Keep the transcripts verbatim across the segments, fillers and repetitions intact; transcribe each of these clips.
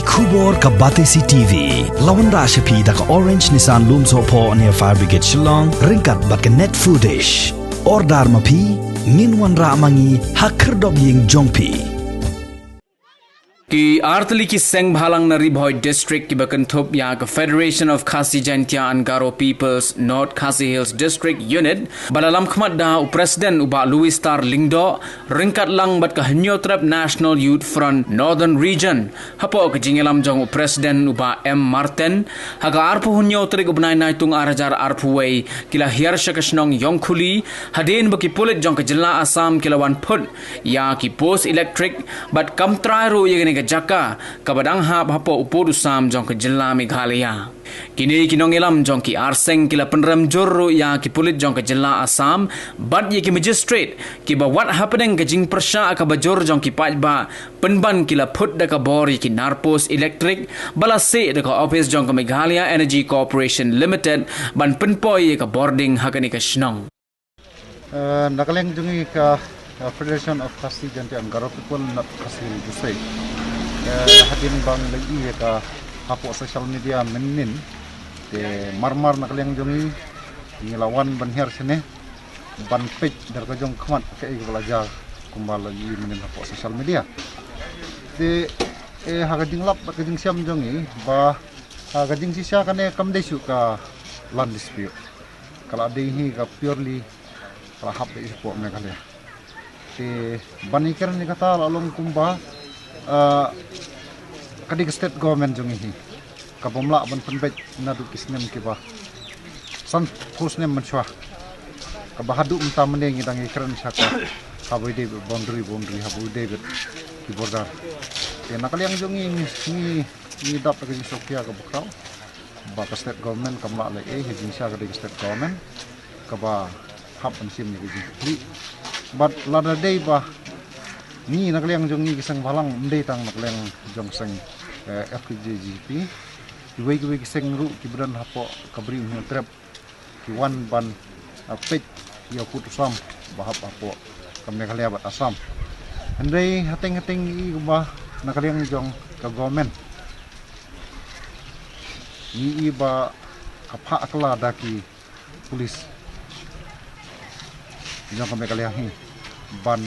Khubor ka Batesi T V. La wanrah sha phi da ka Orange Nissan Lumsohphoh near Fire Brigade Shillong, ryngkat bad ka Net Foodish. Order ma phi, ngin wanrah ma ngi ha khyrdop ïing jong phi. Ki artylli ki seng bhalang na Ri Bhoi District kiba kynthup ïa ka Federation of Khasi Jaintia and Garo Peoples North Khasi Hills District Unit, ba la lam khmat da u President u Bah Louis Star Lyngdoh, ryngkat lang bad ka Hynñiewtrep National Youth Front Northern Region, hapoh ka jingïalam jong u President u Bah M Martin, ha ka arphew hynñiew tarik u bnai Naitung ar hajar arphew wei, ki la hiar sha ka shnong Ïongkhuli, hadien ba ki pulit jong ka jylla Assam ki la wan phut ïa ki post electric, bad kam trai ruh ïa kane ka jaka, kaba dang hap hapoh u pud u sam jong ka jylla Meghalaya. Kine ki nongïalam jong ki ar seng ki la pynrem jur ruh ïa ki pulit jong ka jylla Assam, bad ïa ki magistrate, kiba wad hapdeng ka jingpyrshah kaba jur jong ki paidbah, pynban ki la phut da ka bor ïa ki nar post electric, ba la sieh da ka ophis jong ka Meghalaya Energy Corporation Limited, ban pynpoi ïa ka bording ha kane ka shnong. Eh, na ka liang jong ngi ka, eh, Federation of Khasi Jaintia and Garo People North Khasi Hills District. Eh, hadien ba ngi la ïohi ïa ka hapoh social media mynnin. Te marmar na ka liang jong ngi, ngi la wan ban hiar shane, ban peit da ka jong khmat kaei kaba la jia kumba la ïohi mynnin hapoh social media. Te, eh, ha ka jinglap bad ka jingshem jong ngi, ba, ha ka jingshisha kane kam dei shuh ka land dispute. Ka la dei hi ka purely ka la hap da i shapoh Meghalaya. Te ban ïakren ïa kata la long kumba, ah, ka dei ka state government jong ngi hi, ka bym lah ban pynbeit naduh ki snem kiba sanphew snem mynshuwa, kaba haduh mynta mynne ngi dang ïakren sha ka, haba ïadei bad boundary, boundary, haba ïadei bad ki border. Te na ka liang jong ngi, ngi, ngi, ngi dap da ka jingsngewkhia kaba khraw ba ka state government kam lah leh ei ha ka jingshisha, ka dei ka state government kaba hap ban shim ïa ka jingkitkhlieh. Bad lada dei ba ngi na ka liang jong ngi ki seng bhalang, ym dei tang na ka liang jong seng, eh, F K J G P, kiwei kiwei ki seng ruh kiba don hapoh ka Bri u Hynñiewtrep ki wan ban, ah, peit ïa u pud u sam ba hap hapoh ka Meghalaya bad Assam. Hynrei hateng hateng ngi i kumba na ka liang jong ka government, ngi i ba ka phah kylla da ki police jong ka Meghalaya hi ban,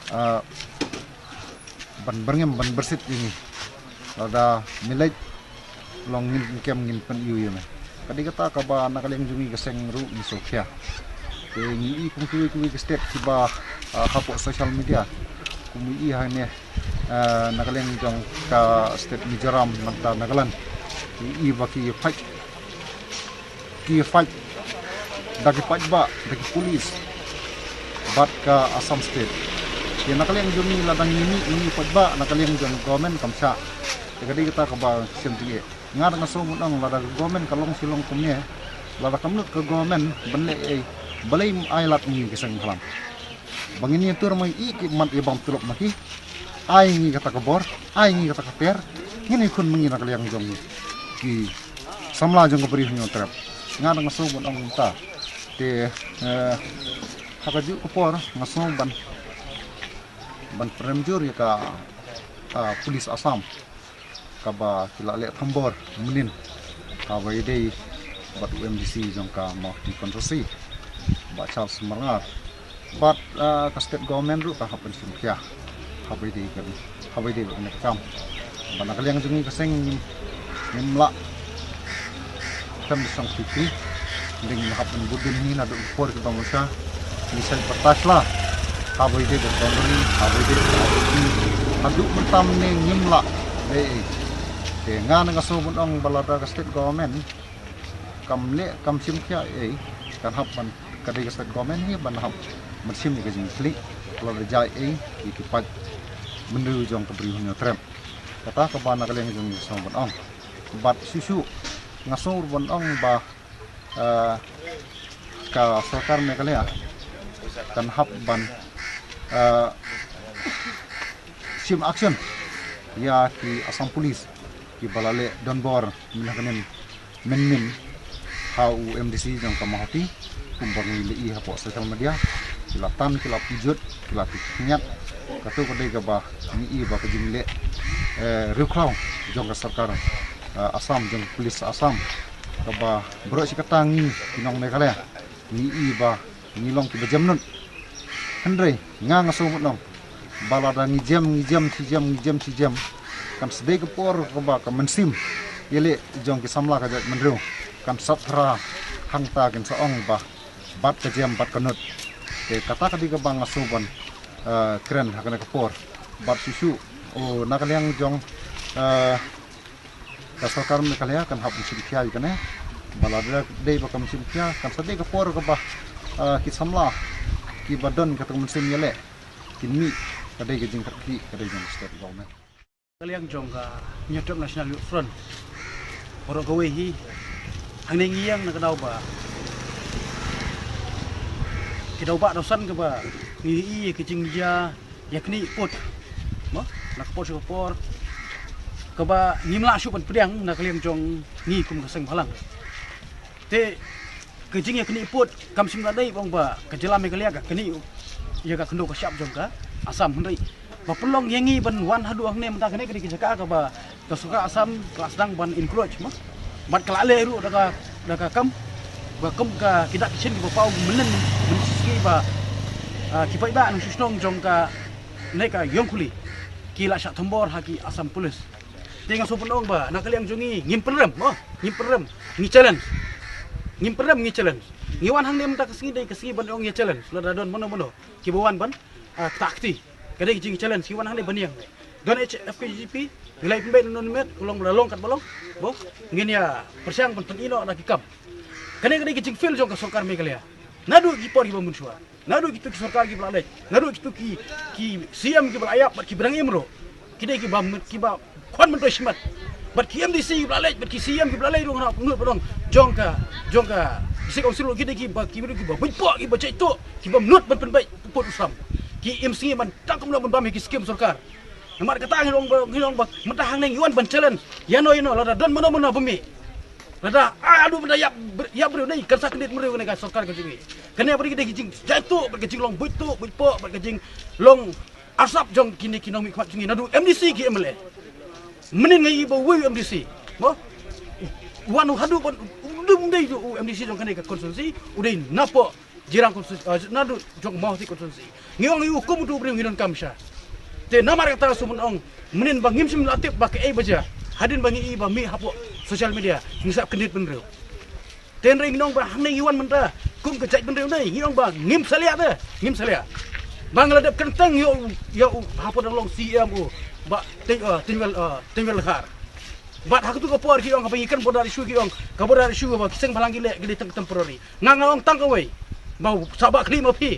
ah, ban byrngem, ban byrsit ïa ngi. Lada me leit, long ngin kem, ngin pyni ïa me. Ka dei kata kaba na ka liang jong ngi ka seng ruh ngi sngewkhia. Te ngi i kum kiwei kiwei ki state kiba, ah, hapoh social media, kum i hangne, ah, na ka liang jong ka state Mizoram, nangta Nagaland, ngi i ba ki fight, ki fight da ki paidbah, da ki police bad ka Assam State. Te na ka liang jong ngi lada ngi mih ngi paidbah na ka liang jong government, kam shah. Te ka dei kata kaba shem jingeh. Nga da nga sngew ban ong lada ka government ka long shi long kumne, lada kam nud ka government ban leh ei, balei ym ai lad ngi ki seng bhalang? Ba ngin ïa tur ma i ki mat ïa bam tulop ma ki. Ai ngi kata ka bor, ai ngi kata ka ter, ngin ïa khun ma ngi na ka liang jong ngi ki samla jong ka Bri u Hynñiewtrep. Nga da nga sngew ban ong mynta. Te, eh, ha kajuh ka por nga sngew ban, ban pynrem jur ïa ka, ah, police Assam, kaba ki la leh thombor mynnin, haba ïadei bad u M D C jong ka Mawhati constituency, Bah Charles Marngar. Bad, ah, ka state government ruh ka hap ban shim khia, haba ïadei ka, haba ïadei bad kane ka kam. Bad na ka liang jong ngi ka seng ngim, ngim lah khlem da shong kti kti. Dei ngi hap ban bud dien hi naduh ki por kiba mynshuwa. Ngi shait batash la haba ïadei bad boundary, haba ïadei bad I D P. Haduh mynta mynne ngim lah leh ei. Te nga na nga sngew ban ong ba lada ka state government kam leh, kam shim khia ei, kan hap ban, ka dei ka state government hi ban hap ban shim ïa ka jingkitkhlieh lada jia ei ïa ki paid bynriew jong ka Bri u Hynñiewtrep. Kata kaba na ka liang jong ngi sngew ban ong. Bad shuh shuh nga sngew ban ong ba, eh, ka sorkar Meghalaya kan hap ban, eh, shim action ïa ki Assam Police kiba la leh donbor mynhynnin mynnin ha u M D C jong ka Mawhati, kumba ngi la i hapoh social media, ki la tan, ki la pynjot, ki la pynjot. Kato ka dei kaba ngi i ba ka jingleh eh, riewkhraw jong ka sorkar, eh, Assam, jong police Assam, kaba baroh shi katta ngi ki nong Meghalaya ngi i ba ngi long kiba jem nud. Hynrei nga nga sngewbha nong ba lada ngi jem, ngi jem shi jem, ngi jem shi jem, kan sa dei ka por kaba ka mynsiem ïaleh jong ki samla ka jaitbynriew kan sat thra. Hangta kin sa ong ba bad ka jem bad ka nud. Te kata ka dei kaba nga sngewbha, eh, kren ha kane ka por. Bad shisha, o, na ka liang jong, eh, ka sorkar Meghalaya kan hap mynsiem khia ïa kane. Ba lada dei ba ka mynsiem khia, kan sa dei ka por kaba, eh, ki samla kiba don kata ka mynsiem ïaleh kin mih. Ka dei ka jingkyrkieh ka dei jong state government. Ka liang jong ka Hynñiewtrep National Youth Front, baroh kawei hi, hangne ngi ïeng na ka daw ba, ki daw ba daw san kaba ngi i ka jingïa ïa knieh pud, mo, na ka por sha ka por, kaba ngim lah shuh ban pdiang na ka liang jong ngi kum ka seng bhalang. Te ka jingïa knieh pud kam shym la dei ba ong ba ka jylla Meghalaya ka knieh ïa ka khyndew ka shyiap jong ka Assam, hynrei ba pynlong ïa ngi ban wan haduh hangne mynta. Kane ka dei ka jaka kaba ka sorkar Assam ka la sdang ban encroach, mo, bad ka la leh ruh da ka, da ka kam ba kum ka ki dak ki shin kiba paw mynnin, mynnin shi sngi ba, ah, ki paidbah nongshong shnong jong kane ka Ïewkhli ki la shah thombor ha ki Assam Police. Te nga sngewbha ong ba na ka liang jong ngi ngim pynrem, mo, ngim pynrem, ngi challenge. Ngim pynrem, ngi challenge. Ngi wan hangne mynta ka sngi dei ka sngi ban ong ïa challenge. Lada don mano mano kiba wan ban, ah, kta kti, ka dei ka jing challenge. Ngi wan hangne ban ïeng. Don H F K G P, ngi la ïa pynbeit na nonmiet, ka long ba la long katba long, mo, ngin ïa pyrshang ban pyni noh na ki kam. Kane ka dei ka jingfeel jong ka sorkar Meghalaya naduh ki por kiba mynshuwa. Naduh kito ki sorkar kiba la leit, naduh kito ki, ki C M kiba la ïap bad kiba dang im ruh, ki dei kiba mut, kiba khwan myntoi shimet. Bad ki M D C kiba la leit bad ki C M kiba la leit ruh, nga nud ba dang jong ka, jong ka District Council ruh, ki dei kiba, kiba dei kiba buit poh, kiba jait tuh, kiba mut ban pynbeit pud u sam. Ki im sngi ban tang kumno ban bam ïa ki skim sorkar. Namar kata ngi ong ba, ngi ong ba mynta hangne ngi wan ban challenge. Ïano ïano, lada don mano mano ba mih, lada haduh mynta ïap, ïap briew, dei kan sa kyndit briew kane ka sorkar ka jong ngi. Kane ba dei ka dei ka jingjait tuh bad ka jinglong buit tuh buit poh bad ka jinglong arsap jong kine ki nongmihkhmat jong ngi, naduh M D C ki M L A. Mynnin nga i ba uwei u M D C, mo, wan u haduh ban, u dei, u dei u M D C jong kane ka constituency, u dei napoh Jirang constituency, ah, naduh jong Mawhati constituency. Ngi ong ïa u kum utu u briew ngi donkam sha. Te namar kata shu ban ong, mynnin ba ngim shym la tip ba kaei ba jia, hadien ba ngi i ba mih hapoh social media, ngi sah kyndit bynriew. Te hynrei ngi ong ba hangne ngi wan mynta kum ka jaitbynriew, hynrei ngi ong ba ngim salia te, ngim salia. Ba nga la dep kyntang ïa u, ïa u hapoh dang long C M u Bah Tyn-, ah, Tynwel, ah, Tynwel Khar. Bad ha katu ka por ki ong, haba ngi kren border issue ki ong, ka border issue ba ki seng bhalang ki leh, ki leh tang temporary. Nga, nga ong tang kawei, ba sa ba khlieh ma phi,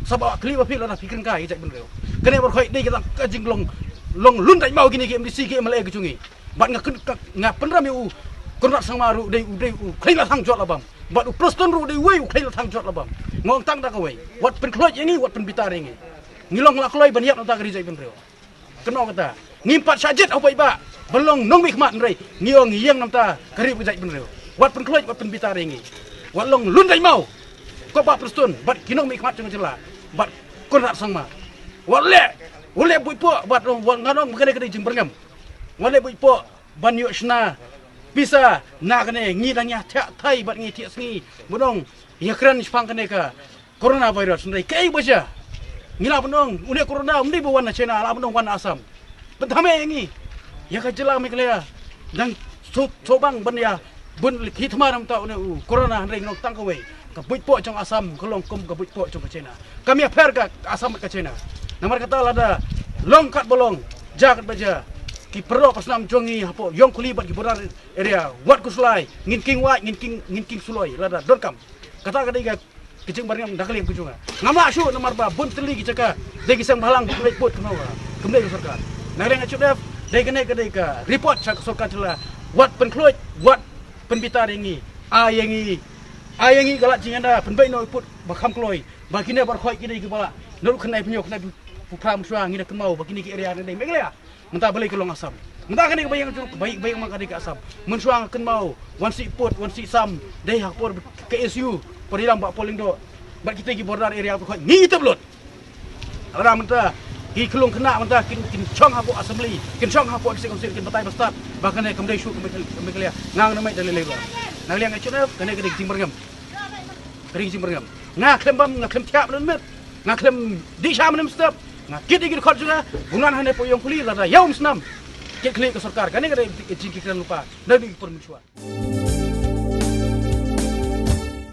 sa ba khlieh ma phi lada phi kren kai ïa ki jaitbynriew. Kane baroh hi dei ka tang ka jinglong, long lun dait maw kine ki M D C ki M L A ki jong ngi. Bad nga kyn-, ka, nga pynrem ïa u Conrad Sangma ruh, u dei, u dei u khlei la thang jot la bam. Bad u Prestone ruh u dei uwei u khlei la thang jot la bam. Nga ong tang da kawei, wat pynkhloit ïa ngi, wat pynbitar ïa ngi. Ngi long la kloi ban ïap na ka bynta ka ri jaitbynriew. Kynmaw kata, ngim pat shah jied ha u paidbah ban long nongmihkhmat, hynrei ngi ong ngi ïeng na ka bynta ka ri bad ka jaitbynriew. Wat pynkhloit, wat pynbitar ïa ngi. Wat long lun dait maw, ko Bah Prestone bad ki nongmihkhmat jong ka jylla bad Conrad Sangma. Wat leh, wat leh buit poh, bad wat, ngan ong ba kane ka dei jingbyrngem. Wat leh buit poh ban ïoh shna pisa na kane, ngi dang ïa thiah thai bad ngi thiah sngi ban ong ïa kren shaphang kane ka coronavirus, hynrei kaei ba jia? Ngi lah ban ong une corona um dei ba wan na China, lah ban ong wan na Assam. Pynthame ïa ngi, ïa ka jylla Meghalaya dang shu, shu bang ban ïa bun liki thymmai na ka bynta une u corona, hynrei ngi ong tang kawei, ka buit poh jong Assam ka long kum ka buit poh jong ka China. Kam ïapher ka Assam bad ka China. Namar kata lada long katba long, jia katba jia, ki paralok pasnam jong ngi hapoh Ïewkhli bad ki border area, wat khuslai, ngin king wait, ngin king, ngin king suloi lada donkam. Kata ka dei ka ka jingbyrngem da ka liang ka jong nga. Ngam lah shuh namar ba bun tylli ki jaka dei ki seng bhalang, kumne pud kumne, kumne ka sorkar. Na ka liang H F D F dei kane ka dei ka report sha ka sorkar jylla, wat pynkhloit, wat pynbitar ïa ngi. Ai ïa ngi, ai ïa ngi ka lad jingïada, pynbeit noh ïa u pud ba kham kloi, ba kine baroh ki dei kiba lah naduh khyndai phew hynñiew, khyndai phew phra mynshuwa ngi da kynmaw ba kine ki area ne dei Meghalaya. Mynta balei ka long Assam? Mynta kane ka ba ïeng jong, ba, ba ïeng ma ka dei ka Assam. Mynshuwa nga kynmaw wan sih pud, wan sih sam, dei ha ka por ka S U, por i lam Bah Paul Lyngdoh bad kita ki border area, ba khot ngi tip lut. Lada mynta Ki khyllung khynnah mynta kin, kin shong hapoh assembly, kin shong hapoh district council, kin batai ba stad ba kane kam dei shuh ka Meghalaya. Nga ngam mih da lei lei ruh. Na liang H N F kane ka dei ka jingbyrngem. Ka dei ka jingbyrngem. Nga khlem bam, nga khlem thiah mynne mynmiet. Nga khlem dih sha mynne mynstep. Nga kit ïa ki dkhot jong nga, bun ngan hangne hapoh ïong puli lada ïa um snam. Kit khlieh ka sorkar, kane ka dei ka jingkitkhlieh lypa. Na dei ki por mynshuwa.